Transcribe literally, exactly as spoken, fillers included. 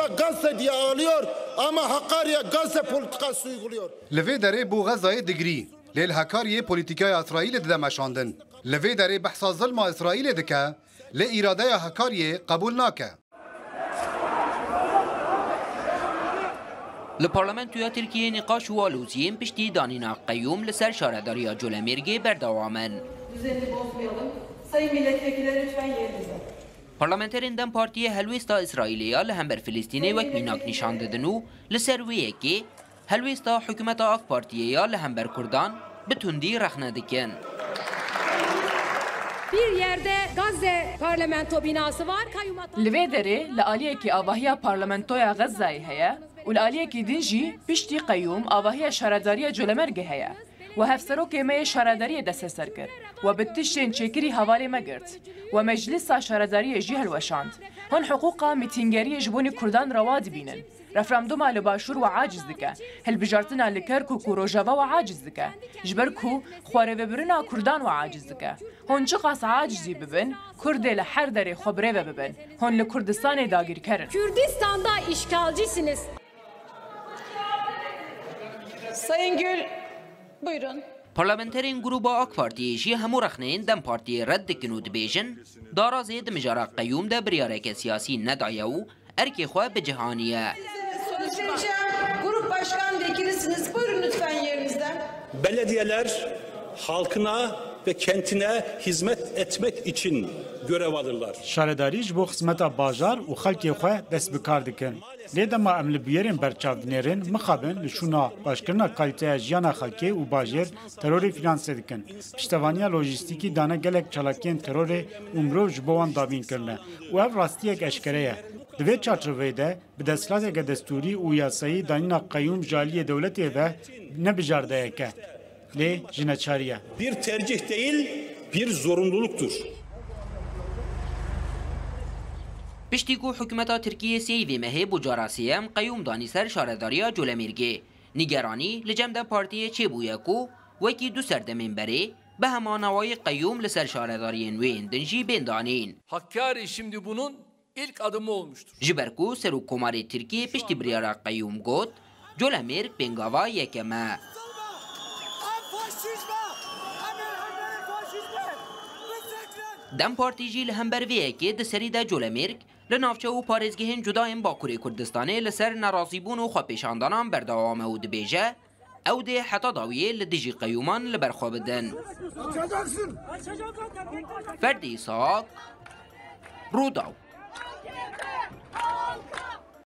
Gazze diye ağlıyor ama Hakkari'ye Gazze politikası uyguluyor. Li vê derê bo Xezayê digirî, lê li Hekariyê polîtîkaya Îsraîlê dide meşandin. Li vê derê behsa zilma Îsraîlê dike, lê îradeya Hekariyê qebûl nake. Li Parlamentoya Tirkiyê nîqaş û aloziyên piştî danîna qeyûm li ser şaredariya Colemêrgê berdewam in. Düzenini bozmayalım. Sayın milletvekilleri, lütfen yerinize. Parlamenterên DEM Partiyê helwêsta Îsraîlê ya li hember Filistînê wek mînak nîşan didin û li ser wê yekê helwêsta hikûmeta AK Partiyê ya li hember Kurdan bi tundî rexne dikin. Bir yerde Gazze parlamento binası var. Kayyum Atatürk Li vê derê li aliyekî avahiya parlamentoya Xezzayê heye û li aliyekî din jî piştî qeyûm avahiya şaredariya Colemêrgê heye. We hevserokê me yê şaredariyê desteser kir. We bi tiştên çêkirî hevalê me girt. We meclisa şaredariyê jî hilweşand. Hûn hiqûqa mîtîngeriyê ji bonî Kurdan rewa dibînin. Referanduma li Başûr we aciz dike. Hilbijartina li Kerkûk û Rojava we aciz dike. Ji ber ku xwerêvebirina Kurdan we aciz dike. Hûn çiqas acizî bibin, Kurd ê li her derê xwe birêve bibin. Hûn li Kurdistanê dagîrker in. Kürdistan'da işgalcisiniz. Sayın Gül, buyurun. Parlamenterên grûba AK Partiyê jî hemû rexneyên DEM Partiyê red dikin û dibêjin, darazê di mijara qeyûm de biryareke siyasî nedaye û erkê xwe bi cih aniye. Söz vereceğim. Grup Başkan Vekilisiniz. Buyurun lütfen yerinizden. Belediyeler halkına ve kentine hizmet etmek için görev alırlar. Şaredarî ji bo xizmeta bajar û xelkê xwe dest bi kar dikin. Lê dema em li bûyerên berçav dinêrin, mixabin li şûna başkirina kalîteya jiyana xelkê û bajêr terorê fînanse dikin. Piştevaniya lojîstîkî dane gelek çalakiyên terorê û mirov ji bo wan dabîn kirine û ev rastiyek eşkere ye. Di vê çarçoveyê de bi desthilateke destûrî û yasayî danîna qeyûm ji aliyê dewletê ve ne bijardeyek e, lê ji neçarî ye. Bir tercih değil, bir zorunluluktur. Piştî ku hikûmeta Tirkiyê sêyî vê mehê bo cara sêyem qeyûm danî ser şaredariya Colemêrgê, nîgeranî li cem DEM Partiyê çêbûye ku wekî du serdemên berê bi hemanawayî qeyûm li ser şaredariyên wê yên din jî bên danîn. Hakkari şimdi bunun ilk adımı olmuştur. Ji ber ku Serokkomarê Tirkiyê piştî biryara qeyûm got, Colemêrg pêngava yekem e. DEM Partî jî li hember vê yekê di serî de Colemêrg li navçe û parêzgehên cuda yên Bakurê Kurdistanê li ser nerazîbûn û xwepêşandanan berdewam e û dibêje, ew dê heta dawiyê li dijî qeyûman li ber xwe bidin. Ferdî Îshak, Rûdaw.